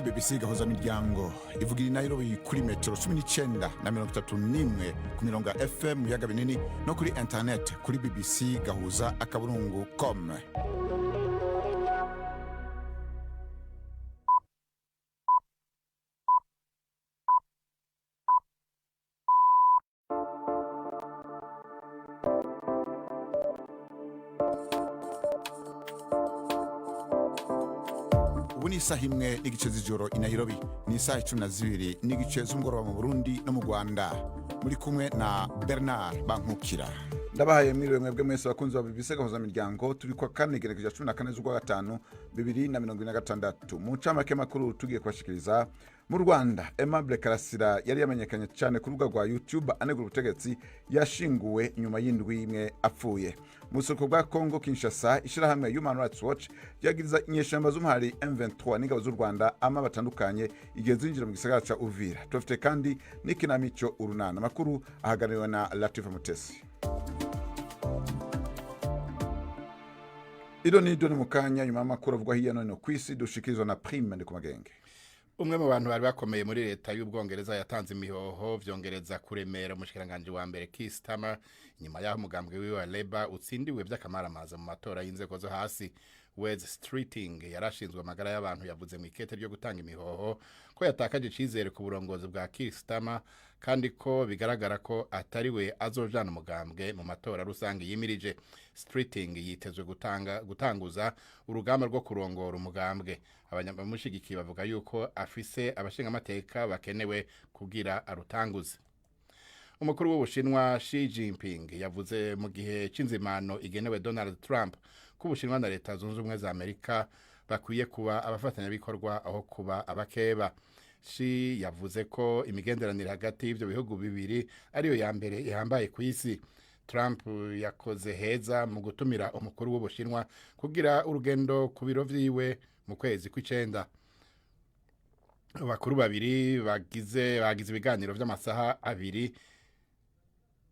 BBC Gahuza Miryango ivugira i Nairobi kuri metero 19 na 31 ku mirongo ya FM mu biyaga binini no kuri internet kuri bbcgahuza.com. Ubu ni isaha 1:30 z'ijoro i Nairobi, ni isaha 12:30 z'umugoroba mu Burundi no mu Rwanda. Muri kumwe na Bernard Bankukira. Ndabahaye mwiriwe mwebwe mwese bakunzi ba BBC Gahuza Miryango. Turi kwa kane, igenekerezo rya 14 z'ukwa gatanu 2026. Mu ncamake makuru tugiye kubashikiriza: mu Rwanda, Aimable Karasira yari yamenyekanye cyane ku rubuga rwa YouTube anegura ubutegetsi yashinguwe nyuma y'indwi imwe apfuye. Mu buseruko bwa Congo Kinshasa, ishyirahamwe Human Rights Watch ryagiriza inyeshamba z'umuhari M23 n'ingabo z'u Rwanda ama batandukanye igihe zinjira mu gisagara ca Uvira. Tubafite kandi n'ikinamico Urunana. Amakuru ahagarariwe na Latifa Mutesi. Ido nido ni mukanya nyuma y'amakuru avugwa hirya no hino ku isi dushikirizwa na Prime Ndikumagenge. Umwe mu bantu bari bakomeye muri leta y'Ubwongereza yatanze imihoho, vyongereza kuremera umushikiranganji wa mbere Keir Starmer, inyuma y'aho umugambwe wiwe wa Labour utsindiwe vy'akamaramaza mu matora y'inzego zo hasi. Wes Streeting yarashinzwe amagara y'abantu yavuze mu ikete ryo gutanga imihoho ko yatakaje icizere ku burongozi bwa Keir Starmer, kandi ko bigaragara ko atari we azojana umugambwe mu matora rusange yimirije. Streeting yitezwe gutanguza urugamba rwo kurongora umugambwe. Abanyamushigikiye bavuga yuko afise abashingamateka bakenewe kugira arutanguze. Umukuru w'Ubushinwa Xi Jinping yavuze mu gihe c'inzimano igenewe Donald Trump ko Ubushinwa na Leta Zunze Ubumwe za Amerika bakwiye kuba abafatanyabikorwa aho kuba abakeba. Xi yavuze ko imigenderanire hagati y'ivyo bihugu bibiri ariyo ya mbere ihambaye ku isi. Trump yakoze heza mu gutumira umukuru w'Ubushinwa kugira urugendo ku biro vyiwe mu kwezi kw'icenda. Abakuru babiri bagize ibiganiro vy'amasaha 2.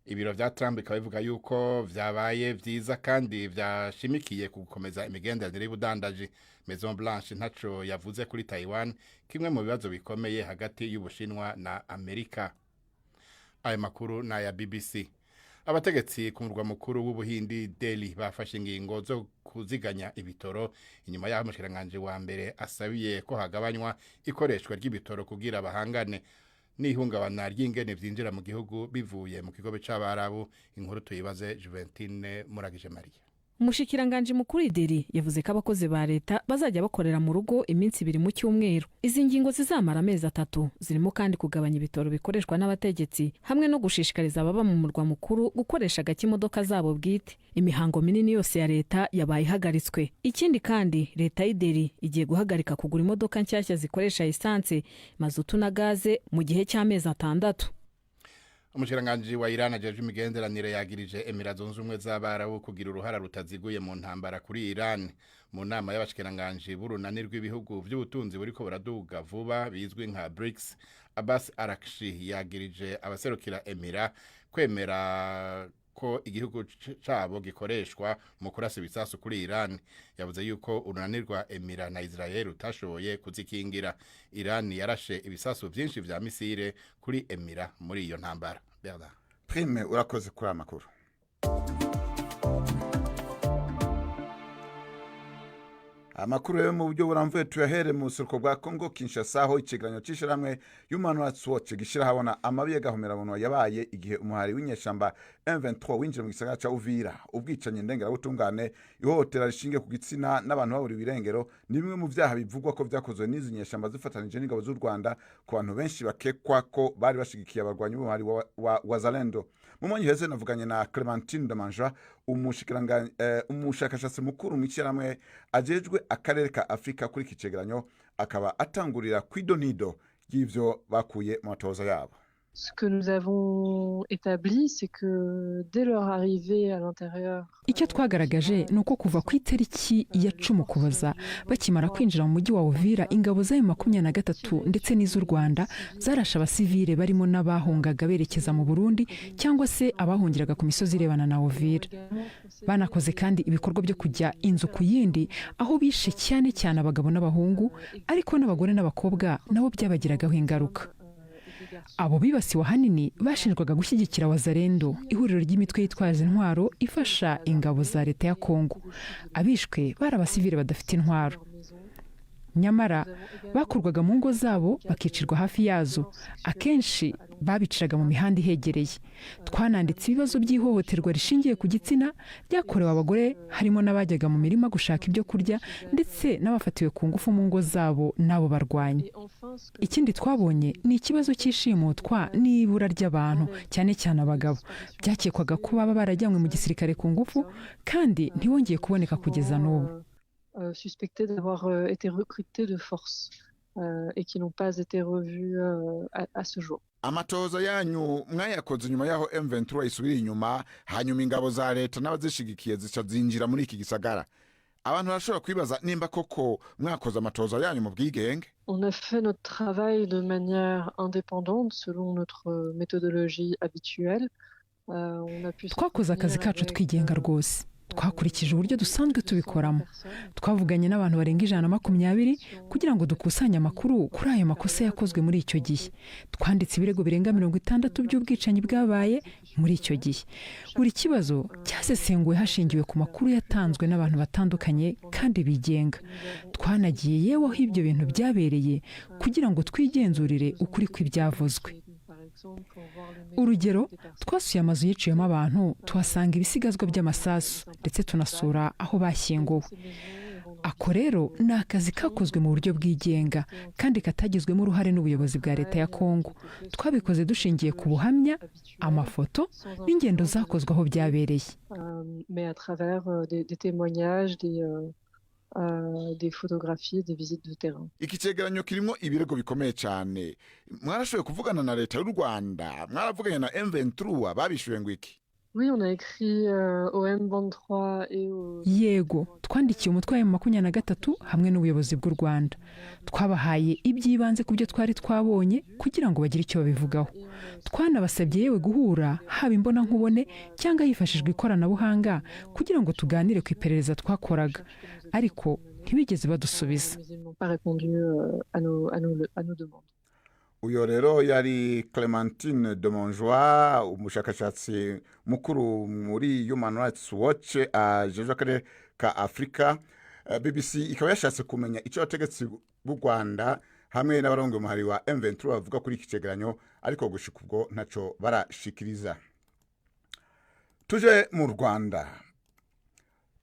Ibiro vya Trump bikaba bivuga yuko vyabaye vyiza kandi vyashimikiye ku gukomeza imigenderanire y'ubudandaji. Maison Blanche ntaco yavuze kuri Taiwan, kimwe mu bibazo bikomeye hagati y'Ubushinwa na Amerika. Ayo makuru ni aya BBC. Abategetsi ku murwa mukuru w'Ubuhindi Delhi bafashe ingingo zo kuziganya ibitoro inyuma y'aho umushikiranganji wa mbere asabiye ko hagabanywa ikoreshwa ry'ibitoro kugira bahangane n'ihungabana ry'ingene vyinjira mu gihugu bivuye mu kigobe c'Abarabu. Inkuru tuyibaze Juventine Muragije Maria. Umushikiranganji mukuru Ideri yavuze ko abakozi ba leta bazajya bakorera mu rugo iminsi 2 mu cyumweru. Izi ngingo zizamara amezi 3, zirimo kandi kugabanya ibitoro bikoreshwa n'abategetsi hamwe no gushishikariza ababa mu murwa mukuru gukoresha gake imodoka zabo bwite. Imihango minini yose ya leta yabaye ihagaritswe. Ikindi kandi, leta y'Ideri igiye guhagarika kugura imodoka nshyashya zikoresha esanse, mazutu na gaze mu gihe cy'amezi 6. Umushikiranganji wa Iran ajejwe imigenderanire yagirije Emira Zunze Ubumwe z'Abarabu kugira uruhara rutaziguye mu ntambara kuri Iran. Mu nama y'abashikiranganji b'urunani rw'ibihugu vy'ubutunzi buriko buraduga vuba bizwi nka BRICS, Abbas Araghchi yagirije abaserukira Emira kwemera ko igihugu cabo gikoreshwa mu kurasa ibisasu kuri Iran. Yavuze yuko urunani rwa Emira na Israel rutashoboye kuzikingira. Iran yarashe ibisasu vyinshi vya misile kuri Emira muri iyo ntambara. Bernard. Prime, urakoze kuri aya makuru. Amakuru rero mu buryo buramvuye tuyahere mu buseruko bwa Congo Kinshasa, aho icegeranyo c'ishirahamwe Human Rights Watch gishira habona amabi y'agahomerabunwa yabaye igihe umuhari w'inyeshamba M23 winjira mu gisagara ca Uvira. Ubwicanyi ndengerabutungane, ihohotera rishingiye ku gitsina n'abantu baburiwe irengero ni bimwe mu vyaha bivugwa ko vyakozwe n'izi nyeshamba zifatanije n'ingabo z'u Rwanda ku bantu benshi bakekwa ko bari bashigikiye abarwanyi b'umuhari wa Wazalendo. Mu mwanya uheze navuganye na Clementine Domangeois, umushakashatsi mukuru mu ishyirahamwe ajejwe akarere ka Afurika kuri iki cegeranyo, akaba atangurira kw'idonido ry'ivyo bakuye mu matoza yabo. Ce que nous avons établi, c'est que dès leur arrivée à l'intérieur, Icyo twagaragaje ni uko kuva ku itariki ya 10 Ukuboza, bakimara kwinjira mu mujyi wa Uvira, ingabo za M23 ndetse n'iz'u Rwanda zarashe abasivile, barimo n'abahungaga berekeza mu Burundi cyangwa se abahungiraga ku misozi irebana na Uvira. Banakoze kandi ibikorwa byo kujya inzu ku yindi, aho bishe cyane cyane abagabo n'abahungu, ariko n'abagore n'abakobwa nabo byabagiragaho ingaruka. Abo bibasiwe ahanini bashinjwaga gushyigikira Wazalendo, ihuriro ry'imitwe yitwaje intwaro ifasha ingabo za leta ya Kongo. Abishwe bari abasivile badafite intwaro, nyamara bakurwaga mu ngo zabo bakicirwa hafi yazo. Akenshi babiciraga mu mihanda ihegereye. Twananditse ibibazo by'ihohoterwa rishingiye ku gitsina ryakorewe abagore, harimo n'abajyaga mu mirima gushaka ibyo kurya, ndetse n'abafatiwe ku ngufu mu ngo zabo n'abo barwanya. Ikindi twabonye ni ikibazo cy'ishimutwa n'ibura ry'abantu, cyane cyane abagabo byakekwaga ko baba barajyanywe mu gisirikare ku ngufu, kandi ntibongeye kuboneka kugeza n'ubu. Suspectés d'avoir été recrutés de force et qui n'ont pas été revus à ce jour. Amatohoza yanyu mwayakoze nyuma y'aho M23 isubira inyuma, hanyuma ingabo za leta n'abazishigikiye zica zinjira muri iki gisagara. Abantu barashobora kwibaza nimba koko mwakoze amatohoza yanyu mu bwigenge. On a fait notre travail de manière indépendante, selon notre méthodologie habituelle. On a pu Twakoze akazi kacu twigenga rwose, twakurikije uburyo dusanzwe tubikoramo. Twavuganye n'abantu barenga 120 kugira ngo dukusanye amakuru kuri ayo makosa yakozwe muri icyo gihe. Twanditse ibirego birenga 60 by'ubwicanyi bwabaye muri icyo gihe. Buri kibazo cyasesenguwe hashingiwe ku makuru yatanzwe n'abantu batandukanye kandi bigenga. Twanagiye yewe aho ibyo bintu byabereye kugira ngo twigenzurire ukuri kw'ibyavuzwe. Urugero, twasuye amazu yiciyemo abantu, tuhasanga ibisigazwa by'amasasu, ndetse tunasura aho bashyinguwe. Ako rero ni akazi kakozwe mu buryo bwigenga kandi katagizwemo uruhare n'ubuyobozi bwa leta ya Kongo. Twabikoze dushingiye ku buhamya, amafoto n'ingendo zakozwe aho byabereye. Mais à travers des témoignages, des photographies, des visites de terrain. Iki cegeranyo kirimo ibirego bikomeye cyane. Mwarashoboye kuvugana na leta y'u Rwanda? Mwaravuganye na M23? Babishuye ngo iki? Oui, on a écrit au M23 et au Yego, twandikiye umutwe wa M23 hamwe n'ubuyobozi bw'u Rwanda. Twabahaye iby'ibanze ku byo twari twabonye kugira ngo bagire icyo babivugaho. Twanabasabye yewe guhura, haba imbonankubone cyangwa hifashishijwe ikoranabuhanga, kugira ngo tuganire ku iperereza twakoraga, ariko ntibigeze badusubiza. Mais ils n'ont pas répondu à nos demandes. Uyo rero yari Clementine de Montjoie, umushakashatsi mukuru muri Human Rights Watch ajejwe akarere ka Afurika. BBC ikaba yashatse kumenya icyo abategetsi b'u Rwanda hamwe n'abarongoye umuhari wa M23 bavuga kuri iki cegeranyo, ariko gushika ubwo ntaco barashikiriza. Tuje mu Rwanda.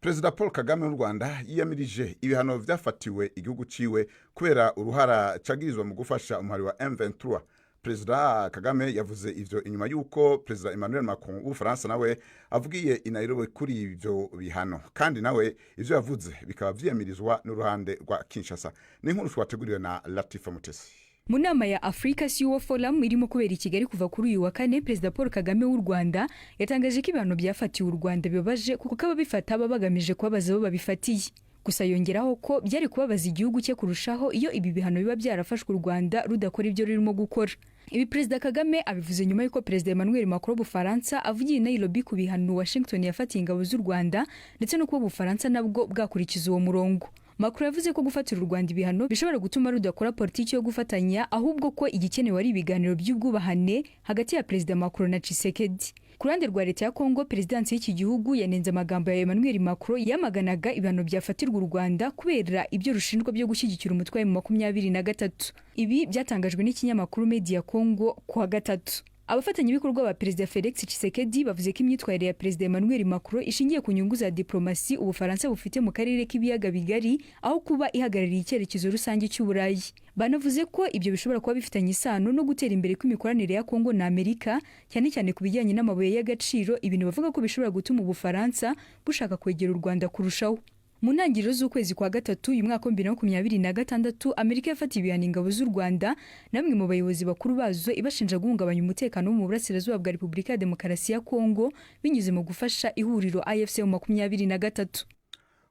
Perezida Paul Kagame w'u Rwanda yiyamirije ibihano vyafatiwe igihugu ciwe kubera uruhara cagirizwa mu gufasha umuhari wa M23. Perezida Kagame yavuze ivyo inyuma y'uko Perezida Emmanuel Macron w'Ubufaransa nawe avugiye i Nairobi kuri ivyo bihano, kandi nawe ivyo yavuze bikaba vyiyamirizwa n'uruhande rwa Kinshasa. Ni inkuru twateguriwe na Latifa Mutesi. Mu nama ya Africa CEO Forum irimo kubera i Kigali kuva kuri uyu wa kane, Perezida Paul Kagame w'u Rwanda yatangaje ko ibihano byafatiwe u Rwanda bibabaje, kuko ababifata baba bagamije kubabaza abo babifatiye. Gusa yongeraho ko byari kubabaza igihugu cye kurushaho iyo ibi bihano biba byarafashwe u Rwanda rudakora ibyo rurimo gukora. Ibi Perezida Kagame abivuze nyuma y'uko Perezida Emmanuel Macron w'Ubufaransa avugiye i Nairobi ku bihano Washington yafatiye ingabo z'u Rwanda, ndetse no kuba Ubufaransa nabwo bwakurikiza uwo murongo. Macron yavuze ko gufatira u Rwanda ibihano bishobora gutuma rudakora politiki yo gufatanya, ahubwo ko igikenewe ari ibiganiro by'ubwubahane hagati ya Perezida Macron na Tshisekedi. Ku ruhande rwa leta ya Kongo, perezidansi y'iki gihugu yanenze amagambo ya Emmanuel Macron yamaganaga ibihano byafatirwa u Rwanda kubera ibyo rushinjwa byo gushyigikira umutwe wa M23. Ibi byatangajwe n'ikinyamakuru Media Congo ku wa gatatu. Abafatanyabikorwa ba Perezida Felix Tshisekedi bavuze ko imyitwarire ya Perezida Emmanuel Macron ishingiye ku nyungu za diplomasi Ubufaransa bufite mu karere k'Ibiyaga Bigari, aho kuba ihagarariye icyerekezo rusange cy'Uburayi. Banavuze ko ibyo bishobora kuba bifitanye isano no gutera imbere kw'imikoranire ya Kongo na Amerika, cyane cyane ku bijyanye n'amabuye y'agaciro, ibintu bavuga ko bishobora gutuma Ubufaransa bushaka kwegera u Rwanda kurushaho. Mu ntangiriro z'ukwezi kwa gatatu uyu mwaka wa 2026, Amerika yafatiye ibihano ingabo z'u Rwanda na bamwe mu bayobozi bakuru bazo, ibashinja guhungabanya umutekano wo mu burasirazuba bwa Repubulika ya Demokarasi ya Kongo binyuze mu gufasha ihuriro AFC M23.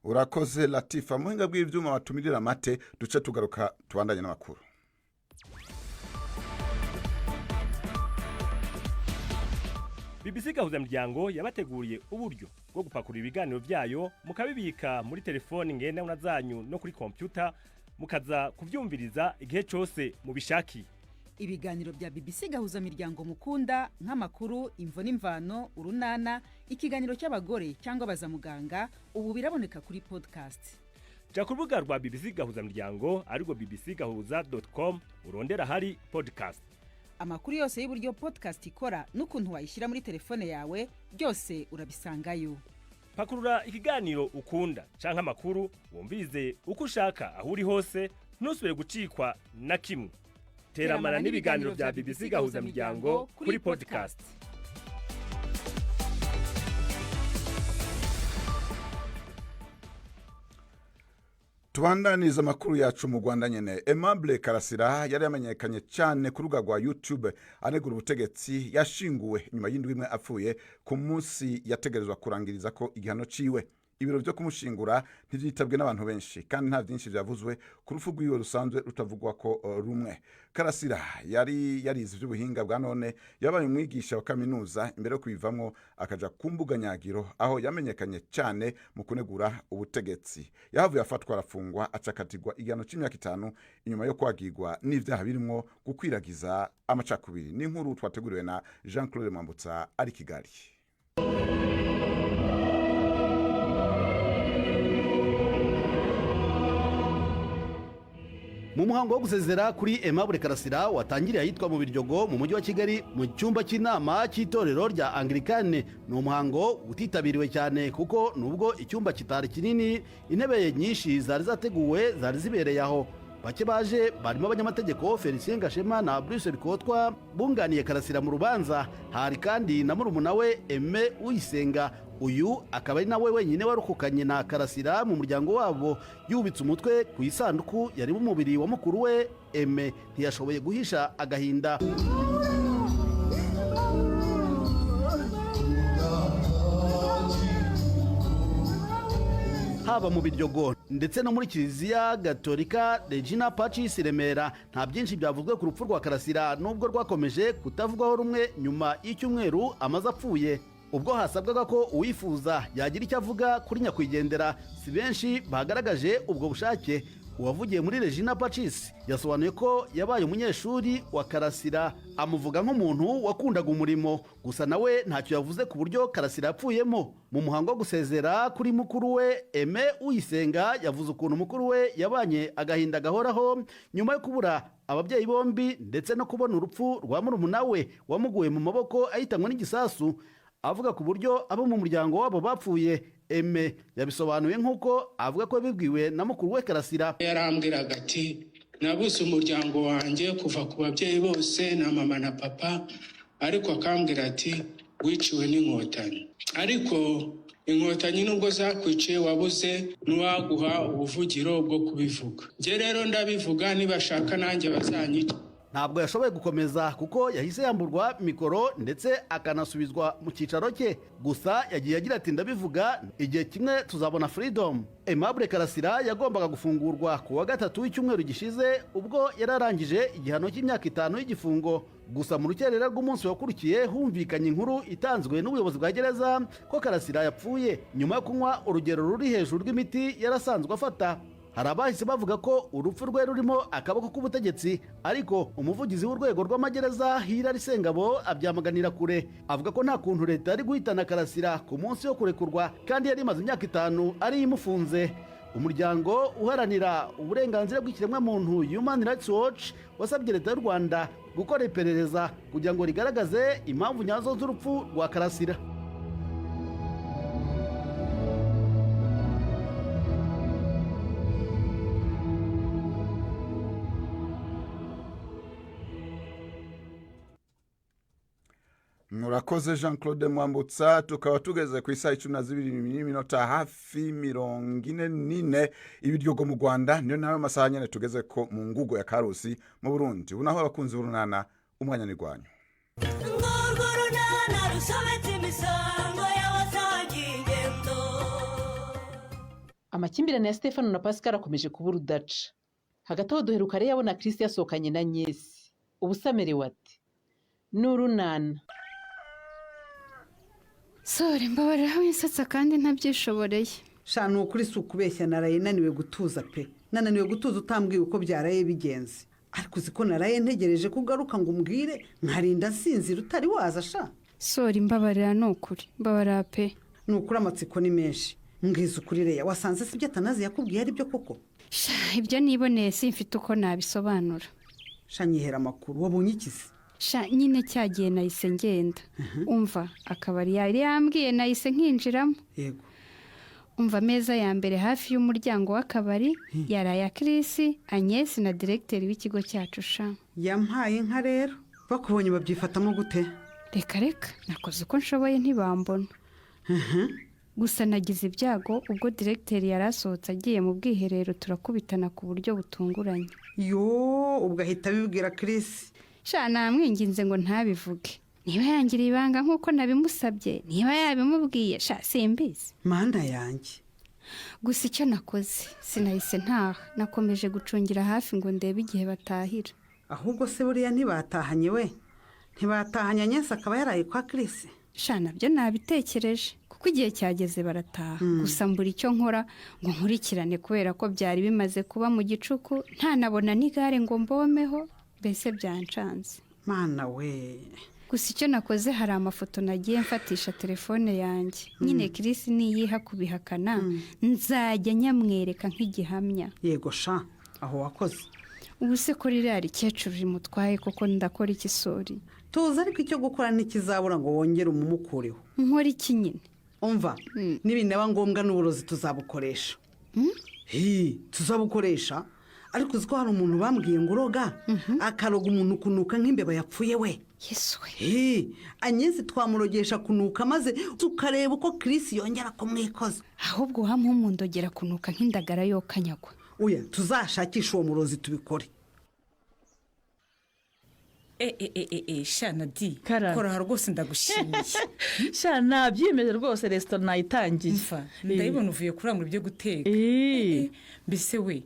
Urakoze Latifa. Muhinga bw'ivyuma batumirira amate, duce tugaruka tubandanye n'amakuru. BBC Gahuzamiryango yabateguriye uburyo bwo gupakurura ibiganiro byayo mukabibika muri telefoni ngendanwa zanyu no kuri kompyuta, mukaza kuvyumviriza igihe cose mubishakiye. Ibiganiro bya BBC Gahuzamiryango mukunda, nk'amakuru, Imvo n'Imvano, Urunana, ikiganiro cy'abagore cyangwa Baza Muganga, ubu biraboneka kuri podcast. Ja ku rubuga rwa BBC Gahuzamiryango, arirwo bbcgahuza.com, urondera ahari podcast. Amakuru yose y'uburyo podcast ikora n'ukuntu wayishyira muri telefone yawe, byose urabisangayo. Pakurura ikiganiro ukunda canke amakuru, wumvirize uko ushaka, aho uri hose, ntusubire gucikwa na kimwe. Teramana n'ibiganiro bya BBC Gahuzamiryango kuri podcast. Tubandaniza amakuru yacu mu Rwanda nyene. Aimable Karasira yari yamenyekanye cyane ku rubuga rwa YouTube anegura ubutegetsi, yashinguwe nyuma y'indwi imwe apfuye, ku munsi yategerezwa kurangiriza ko igihano ciwe. Ibiro byo kumushingura ntivyitabwe n'abantu benshi, kandi nta byinshi byavuzwe ku rupfu rwiwe rusanzwe rutavugwa ko rumwe. Karasira yari yarize iby'ubuhinga bwa none, yabaye umwigisha wa kaminuza imbere yo kubivamwo akaja ku mbuga nyagiro, aho yamenyekanye cyane mu kunegura ubutegetsi. Yahavuye afatwa, arafungwa, acakatirwa igihano c'imyaka 5 inyuma yo kwagirwa n'ivyaha birimwo gukwiragiza amacakubiri. N'inkuru twateguriwe na Jean Claude Mwambutsa ari Kigali. Mu muhango wo gusezera kuri Aimable Karasira watangiriye ahitwa mu Biryogo mu mujyi wa Kigali, mu cyumba cy'inama cy'itorero rya Anglikane, ni umuhango utitabiriwe cyane kuko nubwo icyumba kitari kinini, intebe nyinshi zari zateguwe zari zibereye aho. Bake baje barimo abanyamategeko Felicien Gashema na Bruce Bikotwa bunganiye Karasira mu rubanza. Hari kandi na murumuna we Aime Uyisenga, uyu akaba ari nawe wenyine warokokanye na Karasira mu muryango wabo. Yubitse umutwe ku isanduku yarimo umubiri wa mukuru we Aime, ntiyashoboye guhisha agahinda. Haba mu Biryogo ndetse no muri Kiliziya Gatolika Regina Pacis Remera, nta byinshi byavuzwe ku rupfu rwa Karasira, nubwo rwakomeje kutavugwaho rumwe nyuma y'icyumweru amaze apfuye. Ubwo hasabwaga ko uwifuza yagira icyo avuga kuri nyakwigendera, si benshi bagaragaje ubwo bushake. Uwavugiye muri Regina Pacis yasobanuye ko yabaye umunyeshuri wa Karasira, amuvuga nk'umuntu wakundaga umurimo. Gusa nawe ntacyo yavuze ku buryo Karasira yapfuyemo. Mu muhango wo gusezera kuri mukuru we, Aime Uyisenga yavuze ukuntu mukuru we yabanye agahinda gahoraho nyuma yo kubura ababyeyi bombi, ndetse no kubona urupfu rwa murumuna we wamuguye mu maboko ahitanwe n'igisasu. Avuga ku buryo abo mu muryango wabo bapfuye, Aime yabisobanuye nk'uko avuga ko yabibwiwe na mukuru we Karasira. Yarambwiraga ati: "Nabuze umuryango wanjye kuva ku babyeyi bose na mama na papa." Ariko akambwira ati: "Wiciwe n'Inkotanyi, ariko Inkotanyi nubwo zakwiciye wabuze n'uwaguha ubuvugiro bwo kubivuga. Njye rero ndabivuga, nibashaka nanjye bazanyica." Ntabwo yashoboye gukomeza kuko yahise yamburwa mikoro ndetse akanasubizwa mu cyicaro cye. Gusa yagiye agira ati: "Ndabivuga, igihe kimwe tuzabona freedom." Aimable Karasira yagombaga gufungurwa ku wa gatatu w'icyumweru gishize, ubwo yari arangije igihano cy'imyaka 5 y'igifungo. Gusa mu rukerera rw'umunsi wakurikiye humvikanye inkuru itanzwe n'ubuyobozi bwa gereza ko Karasira yapfuye nyuma yo kunywa urugero ruri hejuru rw'imiti yari asanzwe afata. Hari abahise bavuga ko urupfu rwe rurimo akaboko k'ubutegetsi, ariko umuvugizi w'urwego rw'amagereza Hilary Sengabo abyamaganira kure, avuga ko nta kuntu leta yari guhitana Karasira ku munsi wo kurekurwa kandi yari imaze imyaka 5 ari imufunze. Umuryango uharanira uburenganzira bw'ikiremwamuntu Human Rights Watch wasabye leta y'u Rwanda gukora iperereza kugira ngo rigaragaze impamvu nyazo z'urupfu rwa Karasira. Murakoze, Jean Claude Mwambutsa. Tukaba tugeze ku isaha 12 n'iminota hafi 44 ibiryogo mu Rwanda, niyo nayo masaha nyene tugeze ko mu Ngugo ya Karusi mu Burundi. Ubu naho, abakunzi b'Urunana, umwanya ni rwanyu. Urwo runana rusobetse imisango y'abasangiye ingendo. Amakimbirane ya Stefano na Pascal akomeje kuba urudaca. Hagati aho duheruka rero yabona Chris yasohokanye na Nyesi. Ubu se amerewe ate? Ni Urunana. Sore, mbabarira winsetsa kandi ntabyishoboreye. Sha, ni ukuri si ukubeshya, naraye naniwe gutuza pe, nananiwe gutuza utambwiye uko byaraye bigenze. Ariko uzi ko naraye ntegereje ko ugaruka ngo umbwire, nkarinda nsinzira utari waza sha. Sore, mbabarira, ni ukuri mbabarira pe. Ni ukuri amatsiko ni menshi. Mbwiza ukuri Reya, wasanze si ibyo Atanazi yakubwiye ari byo koko? Sha, ibyo niboneye simfite uko nabisobanura. Sha, nyihera amakuru, wabonye ikizi? Sha, nyine cyagiye nahise ngenda, umva, akabari yari yambwiye nahise nkinjiramo. Umva, ameza ya mbere hafi y'umuryango w'akabari yari aya Chris, Agnes na diregiteri w'ikigo cyacu sha. Yampaye inka rero, bakubonye babyifatamo gute? Reka reka, nakoze uko nshoboye ntibambona. Gusa nagize ibyago, ubwo diregiteri yari asohotse agiye mu bwiherero turakubitana ku buryo butunguranye. Yo, ubwo ahita abibwira Chris? Sha, namwinginze ngo ntabivuge. Niba yangiriye ibanga nk'uko nabimusabye, niba yabimubwiye, sha simbizi. Mana yanjye! Gusa icyo nakoze, sinahise ntaha, nakomeje gucungira hafi ngo ndebe igihe batahira. Ahubwo se buriya ntibatahanye we? Ntibatahanye, Agnes akaba yaraye kwa Chris? Sha, nabyo nabitekereje kuko igihe cyageze barataha. Gusa mbura icyo nkora ngo nkurikirane kubera ko byari bimaze kuba mu gicuku, ntanabona n'igare ngo mbomeho, mbese byancanze. Mana we! Gusa icyo nakoze, hari amafoto nagiye mfatisha telefone yanjye nyine. Chris niyiha kubihakana, nzajya nyamwereka nk'igihamya. Yego sha, aho wakoze. Ubu se ko ririya rikecuru rimutwaye koko, ndakora iki sori? Tuzi, ariko icyo gukora ntikizabura ngo wongere umumukureho. Nkora iki nyine? Umva, nibinaba ngombwa n'uburozi tuzabukoresha. Hi, tuzabukoresha. Ariko uzi ko hari umuntu bambwiye ngo uroga, akaroga umuntu kunuka nk'imbeba yapfuye we? Yesu we! Hi, Agnes twamurogesha kunuka, maze tukareba uko Chris yongera kumwikoza. Ahubwo wampumundogera kunuka nk'indagara yokanyagwa. Oya, tuzashakisha uwo murozi tubikore. E e e e, sha Nadi! Karame. Kora rwose, ndagushimiye. Sha, nabyiyemeje rwose, resitora nayitangiye. Mfa ndabibona, uvuye kurangura ibyo guteka. Mbese we,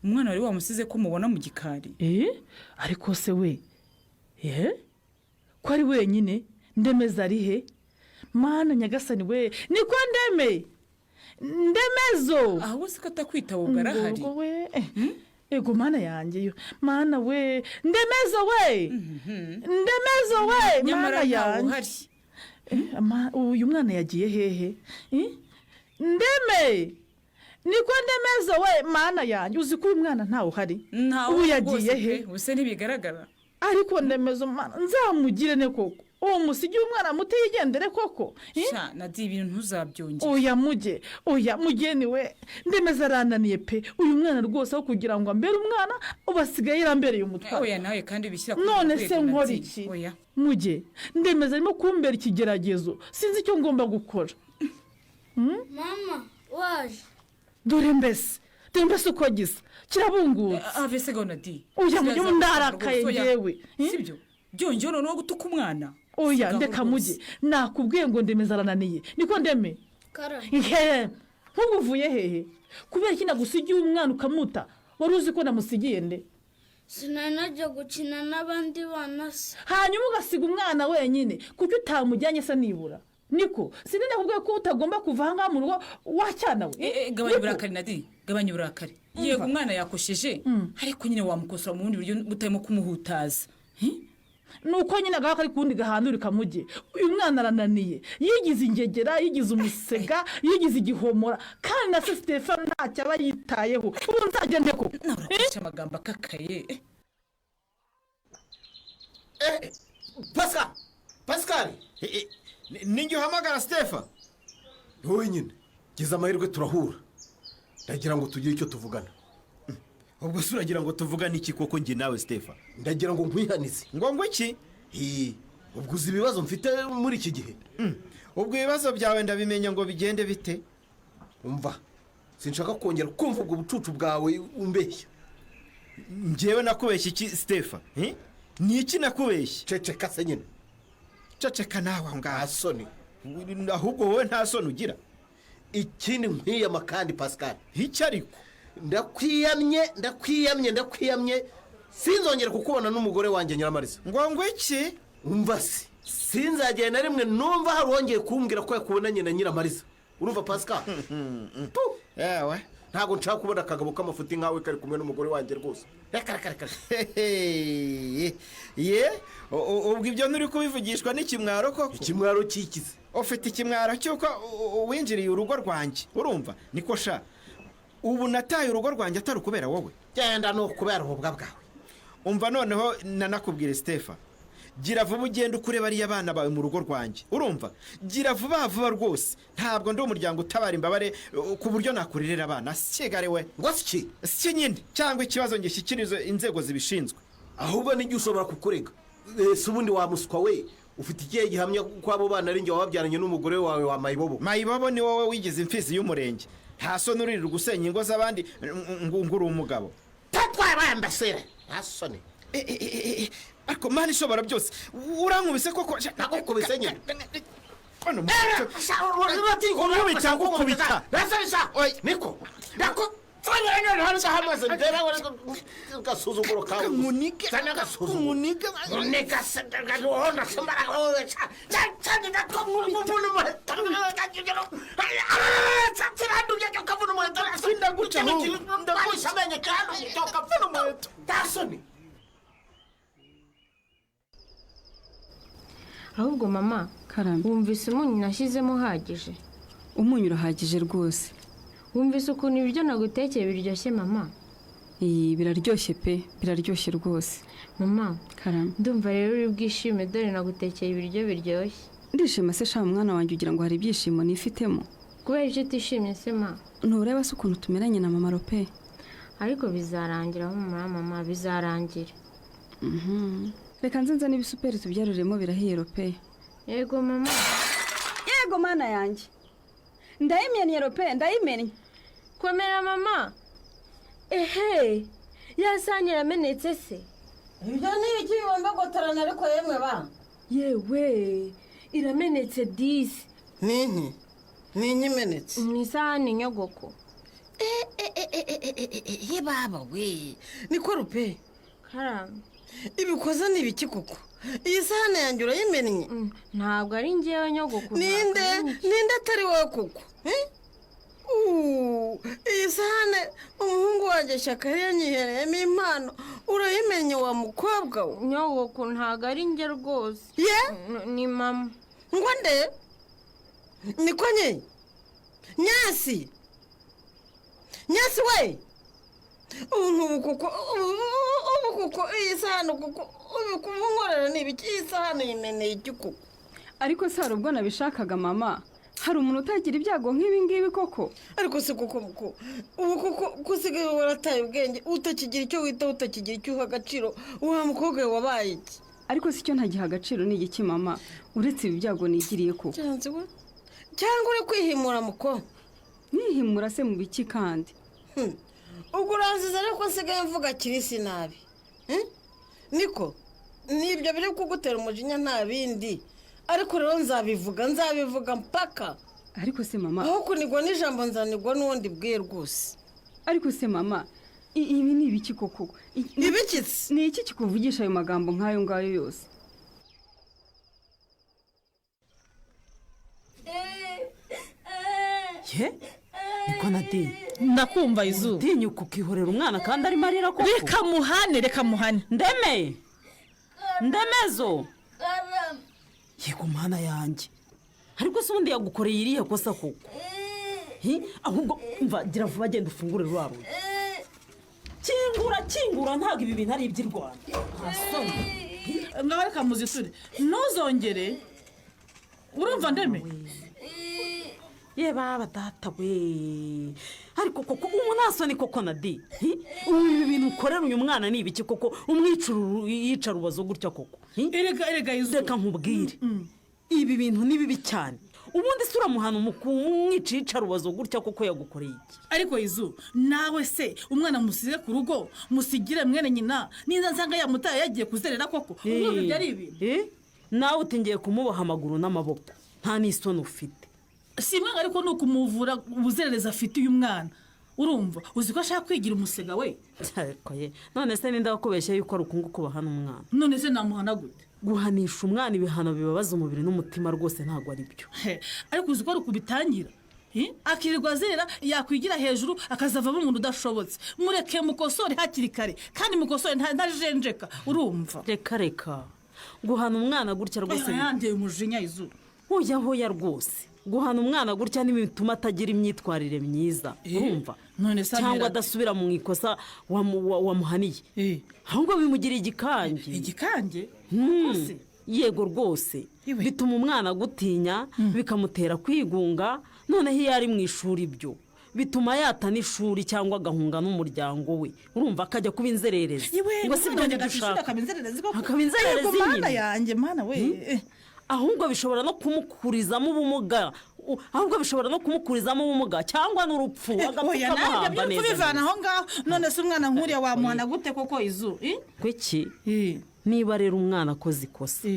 umwana wari wamusize ko mubona mu gikari? Ariko se we, ko ari wenyine, Ndemeza ari he? Mana nyagasani we! Niko Ndeme, Ndemezo! Ahubwo se ko atakwitaba, ubwo arahari? Ngo we, ego mana yanjye yo, mana we, Ndemezo we, Ndemezo we! Nyamara Mana ntawe yanjye! uhari. Uyu mwana yagiye hehe? Ndeme, niko Ndemezo we, mana yanjye, uzi ko uyu mwana ntawe uhari? Ntawe Ubu uhari yagiye rwose he? pe, ubuse ntibigaragara? Ariko Ndemezo, mana, nzamugire ne koko? Uwo musigiye umwana muto yigendere koko? Sha Nadi, ibintu ntuzabyongere. Oya muge, oya mugeni we, Ndemeza arananiye pe. Uyu mwana rwose, aho kugira ngo ambere umwana, ubu asigaye yarambereye umutwaro. Oya nawe kandi bishyira ku None rwego, se nkora Nadi. iki? Oya. Muge, Ndemeza arimo kumbera ikigeragezo, sinzi icyo ngomba gukora. Mama, waje? Dore mbese, dore mbese uko gisa, kirabungutse. Ave se ga Nadi! Oya mujye, ndarakaye ngewe. Sibyo, byongeyeho noneho gutuka umwana. Oya. Sigaho Ndeka. Rwose. Muge, nakubwiye ngo Ndemeza arananiye. Niko Ndeme? Karame. Ihe, nk'ubu uvuye hehe? Kubera iki nagusigiye umwana ukamuta? Wari uzi ko namusigiye nde? Sinanajya gukina n'abandi bana se? Hanyuma ugasiga umwana wenyine, kuko utamujyanye se nibura? Niko, sinanakubwiye ko utagomba kuva aha ngaha mu rugo wacyana we? Gabanya Niko. uburakari Nadi, gabanya uburakari. Yego umwana yakosheje, ariko nyine wamukosora mu bundi buryo butarimo kumuhutaza. Ni uko nyine agaha kari kuwundi gahandura kamuge. Uyu mwana arananiye, yigize ingegera, yigize umusega, yigize igihomora, kandi na se Stefano ntacyo aba yitayeho. Ubu nzagende ko Urakoresha amagambo akakaye. Pascal, Pascal, ninjye uhamagara Stefa. Ni wowe nyine, gize amahirwe turahura. Ndagira ngo tugire icyo tuvugana. Ubwo se uragira ngo tuvugane iki koko njye nawe, Stefa? Ndagira ngo nkwihanize. Ngo iki? Hi. Ubwo uzi ibibazo mfite muri iki gihe? Ubwo ibibazo byawe ndabimenya ngo bigende bite? Umva, sinshaka kongera kumva ubwo bucucu bwawe umbeshya. Njyewe nakubeshya iki, Stefa? Ni iki nakubeshya? Ceceka se nyine. Ceceka nawe aho ngaho. Soni. Ahubwo wowe nta soni ugira. Ikindi nkwiyama kandi, Pascal. Iki ariko? Ndakwiyamye, ndakwiyamye, ndakwiyamye, sinzongera kukubona n'umugore wanjye Nyiramariza. Ngo iki? Umva se, sinzagenda na rimwe numva hari uwongeye kumbwira ko yakubonanye na Nyiramariza. Urumva, Pascal? Yewe. Ntabwo nshaka kubona akagabo k'amafuti nkawe kari kumwe n'umugore wanjye rwose. Reka, reka, reka. Ye, ubwo ibyo nturi kubivugishwa n'ikimwaro koko? Ikimwaro cyikize? Ufite ikimwaro cy'uko winjiriye urugo rwanjye, urumva? Niko sha, ubu nataye urugo rwanjye atari ukubera wowe. Genda, ni ukubera ububwa bwawe. Umva noneho nanakubwire, Stefa, gira vuba ugende ukure bariya bana bawe mu rugo rwanjye, urumva? Gira vuba vuba rwose. Ntabwo ndi umuryango utabara imbabare ku buryo nakurerera abana. Sigare we. Ngo si? Si nyine, cyangwa ikibazo ngishyikirize inzego zibishinzwe. Ahubwo nijye ushobora kukurega. Si ubundi wa muswa we, ufite ikihe gihamya ko abo bana ari njye wababyaranye n'umugore wawe wa Mayibobo? Mayibobo ni wowe wigize imfizi y'umurenge. Nta soni uririra gusenya ingo z'abandi ngo uri umugabo? Tatwaye ambasere, nta soni. Ariko Mana ishobora byose, urankubise koko? Nagukubise nyine. Nkubita, ngukubita. Niko gasuzuguro kawe. Nkunike. Ahubwo mama, wumvise umunyu nashyizemo uhagije? Umunyu urahagije rwose. Wumvise ukuntu ibiryo nagutekeye biryoshye, mama? Iyi biraryoshye pe, biraryoshye rwose. Mama, Karame. Ndumva rero uri bwishime, dore nagutekeye ibiryo biryoshye. Ndishima se sha mwana wanjye, ugira ngo hari ibyishimo nifitemo? Kubera icyo utishimye se, ma? Ntureba se ukuntu tumeranye na mama Rope? Ariko bizarangira humura mama, bizarangira. Reka nze nzane ibisuperi tubyaruremo, birahiye Rope. Yego mama. Yego mana yanjye, ndayimennye Rope, ndayimennye. Komera mama. Ehe, ya sahani iramenetse se? Ibyo ni ibiki bibomba gutarana ariko yemwe ba? Yewe, iramenetse disi. Ninki ninki imenetse? Mu isahani, nyogoko. Ye baba we, niko Rupe? Karame. Ibikoze ni ibiki koko? Iyi sahani yanjye urayimennye? Ntabwo ari njyewe, nyogoko. Ninde ninde atari wowe koko? Iyi sahane umuhungu wanjye Shyaka yanyihereyemo impano, urayimenye wa mukobwa we? Nyogoko, ntabwo ari njye rwose. Ye? Ni mama. Ngo nde? Niko nye? Nyasi, Nyasi we, ubu kuko ubu kuko iyi sahani kuko ubu kubunkorera ni ibiki? Iyi sahani yimeneye iki koko? Ariko se hari ubwo nabishakaga mama? Hari umuntu utagira ibyago nk'ibi ngibi koko? Ariko se koko muko, ubu koko kusigaye warataye ubwenge, utakigira icyo wita, utakigira icyo uha agaciro, wa mukobwa we wabaye iki? Ariko si icyo ntagiha agaciro ni igiki mama, uretse ibi byago nigiriye koko? Cyangwa uri kwihimura muko? Nihimura se mu biki kandi? Ubwo uranziza ariko nsigaye mvuga kirisi nabi. Niko nibyo biri kugutera umujinya, nta bindi. Ariko rero nzabivuga, nzabivuga mpaka. Ariko se mama, aho kunigwa n'ijambo nzanigwa n'uwundi bwiye rwose. Ariko se mama, ibi ni ibiki koko? Ibikitse ni iki kikuvugisha ayo magambo nk'ayo ngayo yose? Ye niko Nadine, Ndakumva izuba. Utinyuka ukihorera umwana kandi arimo arira koko? Reka muhane, reka muhane. Ndeme, ndemezo. Yego mana yanjye, ariko se ubundi yagukoreye iriya kosa koko? Ahubwo mva, gira vuba genda ufungure rwa rugi. Kingura, kingura, ntabwo ibi bintu ari iby'i Rwanda. Ngaho reka muziture, ntuzongere. Urumva ndeme? Ye baba data we, Ariko koko umunasoni koko na di ubu ibi bintu ukorera uyu mwana ni ibiki koko? Umwicura yica rubazo gutya koko? Erega erega izuba, reka nkubwire, ibi bintu ni bibi cyane. Ubundi se uramuhana umwica yica rubazo gutya koko, yagukoreye iki? Ariko izu, nawe se umwana musize ku rugo, musigire mwene nyina, niza nsanga yamutaye yagiye kuzerera koko, urumva ibyo ari ibintu? Nawe utingiye kumuboha amaguru n'amaboko, nta n'isoni ufite. Si imwe, ariko ni ukumuvura ubuzererezi afite uyu mwana. Urumva, uzi ko ashaka kwigira umusega we. Ariko ye, none se ninde wakubeshya yuko ari ukunguku bahana umwana? None se namuhana gute? Guhanisha umwana ibihano bibabaza umubiri n'umutima rwose ntabwo ari byo. Ariko uzi ko ari ukubitangira, akirirwa azerera, yakwigira hejuru akazavamo umuntu udashobotse. Mureke mukosore hakiri kare, kandi mukosore ntajenjeka, urumva? Reka reka, guhana umwana gutya rwose yanteye umujinya izuba. Hoya hoya rwose, guhana umwana gutya ntibituma atagira imyitwarire myiza, urumva? None se cyangwa amera- adasubira mu ikosa wamuhaniye, ahubwo bimugira igikange. Igikange? Yego rwose, bituma umwana agutinya, bikamutera kwigunga. Noneho iyo ari mu ishuri, ibyo bituma yata n'ishuri cyangwa agahunga n'umuryango we, urumva, akajya kuba inzererezi. Iwe, Ngo si umwana byo wanjye agata ishuri dushaka. akaba inzererezi koko? Akaba inzererezi Ariko mana nyine. yanjye, mana we. Ahubwo bishobora no kumukurizamo ubumuga, ahubwo bishobora no kumukurizamo ubumuga cyangwa n'urupfu, agapfa Oya, nawe ibyo ukamuhamba by'urupfu neza bivana neza. aho ngaho. None se umwana nk'uriya wamuhana gute koko, izu? Kuki? Niba rero umwana akoze ikosa,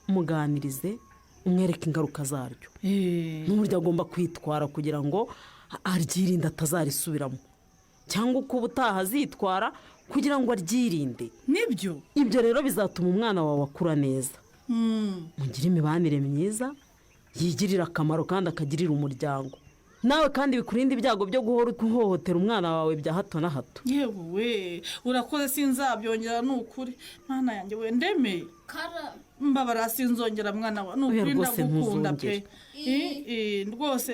muganirize, umwereke ingaruka zaryo n'uburyo agomba kwitwara kugira ngo aryirinde atazarisubiramo, cyangwa uko ubutaha azitwara kugira ngo aryirinde. Nibyo. Ibyo rero bizatuma umwana wawe akura neza, mugire imibanire myiza, yigirire akamaro kandi akagirira umuryango. Nawe kandi bikurinde ibyago byo guhora uhohotera umwana wawe bya hato na hato. Yewe we, urakoze, sinzabyongera ni ukuri. Mana yanjye we, ndemeye, mbabara, sinzongera mwana wa, ni Oya, ukuri. rwose Ndagukunda pe. ntuzongere. Rwose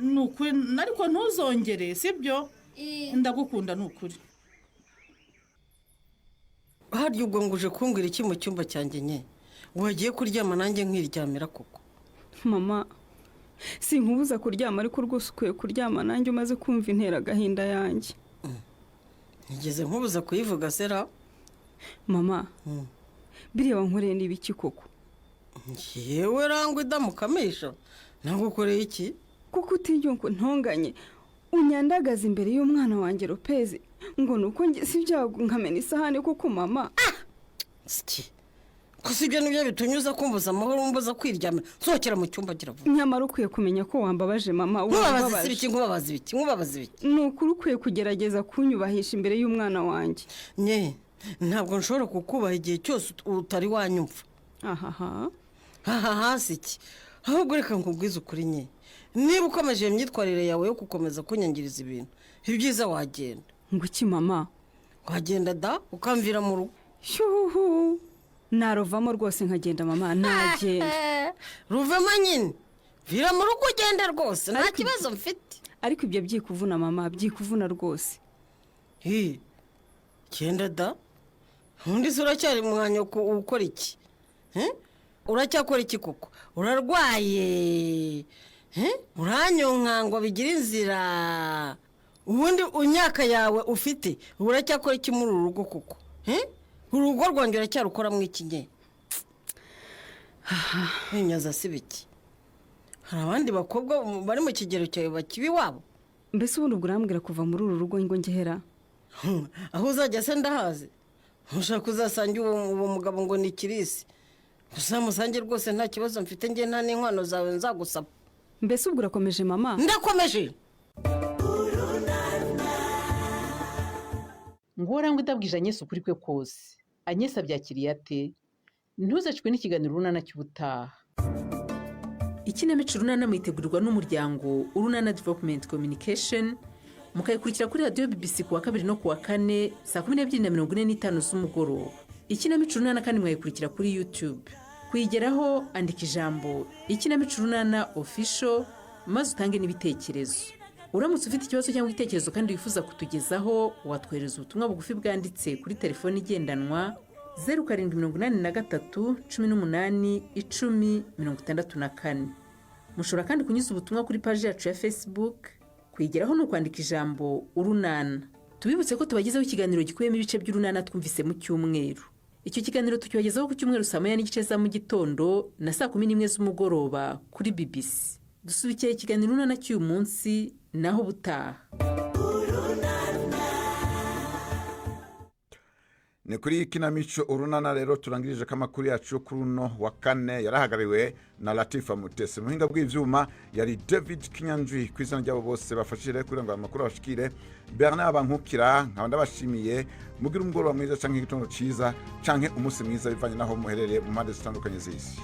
ni ukuri, ariko ntuzongere, sibyo? Ndagukunda ni ukuri. Harya ubwo ngo uje kumbwira iki mu cyumba cyanjye nye? Wagiye kuryama nanjye nkiryamira koko? Mama, sinkubuza kuryama, ariko rwose ukwiye kuryama nanjye umaze kumva intera agahinda yanjye. Nigeze nkubuza kuyivuga sera? Mama, biriya wankoreye ni ibiki koko? Yewe rangwa idamukamisha, nagukoreye iki? Kuko utinya ngo ntonganye, unyandagaza imbere y'umwana wanjye Lopezi, ngo ni uko ngize ibyago nkamena isahani koko mama? Siki gusa, ibyo nibyo bitunyuza kumbuza amahoro, umbuza kwiryamira? Nsohokera mu cyumba, gira vuba. Nyamara ukwiye kumenya ko wambabaje mama. Nkubabaza se Wambabaje. ibiki? Nkubabaza ibiki? Nkubabaza ibiki? Ni ukuri, ukwiye kugerageza kunyubahisha imbere y'umwana wanjye. Nye, ntabwo nshobora kukubaha igihe cyose utari wanyumva. Ahaha. Aha hasi iki? Ahubwo reka nkubwize ukuri nye, niba ukomeje iyo myitwarire yawe yo gukomeza kunyangiriza ibintu, ibyiza wagenda. Ngo iki mama? Wagenda da, ukamvira mu rugo. Shyuhu, naruvamo rwose nkagenda mama, nagenda. Ruvemo nyine, vira mu rugo ugende rwose, nta kibazo mfite. Ariko ibyo byikuvuna mama, byikuvuna rwose. Hi, genda da. Ubundi se uracyari mwanya ukora iki? Eh? Uracyakora iki koko? Urarwaye? Eh? Uranyonka ngo bigire inzira. Ubundi imyaka yawe ufite, uracyakora iki muri uru rugo koko? Eh? Urugo rwanjye uracyarukoramo iki nye? Winyaza si biki? Hari abandi bakobwa bari mu kigero cyawe bakiba iwabo. Mbese ubundi ubwo urambwira kuva muri uru rugo ngo ngehera? Aho uzajya se ndahazi? Ushaka uzasange uwo mugabo ngo ni Kirisi, uzamusange rwose, nta kibazo mfite njye, nta n'inkwano zawe nzagusaba. Mbese ubwo urakomeje mama? Ndakomeje. Nguwo rangwa idabwije Anyesi ukuri kwe kose. Anyesi abyakiriye ate? Ntuzacwe n'ikiganiro Urunana cy'ubutaha. Ikinamico Urunana muyitegurirwa n'umuryango Urunana Development Communication, mukayikurikira kuri radiyo BBC ku wa kabiri no ku wa kane saa 12:45 z'umugoroba. Ikinamico Urunana kandi mwayikurikira kuri YouTube. Kuyigeraho, andika ijambo "Ikinamico Urunana Official" maze utange n'ibitekerezo. Uramutse ufite ikibazo cyangwa igitekerezo kandi wifuza kutugezaho, watwohereza ubutumwa bugufi bwanditse kuri telefoni igendanwa 0783181064. Mushobora kandi kunyuza ubutumwa kuri paji yacu ya Facebook. Kuyigeraho ni ukwandika ijambo "Urunana". Tubibutse ko tubagezaho ikiganiro gikubiyemo ibice by'Urunana twumvise mu cyumweru. Icyo kiganiro tukibagezaho ku cyumweru saa 1:30 za mu gitondo na saa 11 z'umugoroba kuri BBC. Dusubikiye ikiganiro Urunana cy'uyu munsi, naho ubutaha. Ni kuri iyi kinamico Urunana rero turangirije ko amakuru yacu yo kuri uno wa kane yarahagarariwe na Latifa Mutesi, muhinga bw'ibyuma yari David Kinyanjwi. Ku izina ryabo bose bafashije kugira ngo aya makuru abashikire, Bernard Bankukira nkaba ndabashimiye. Mugire umugoroba mwiza canke igitondo ciza canke umunsi mwiza, bivanye n'aho muherereye mu mpande zitandukanye z'isi.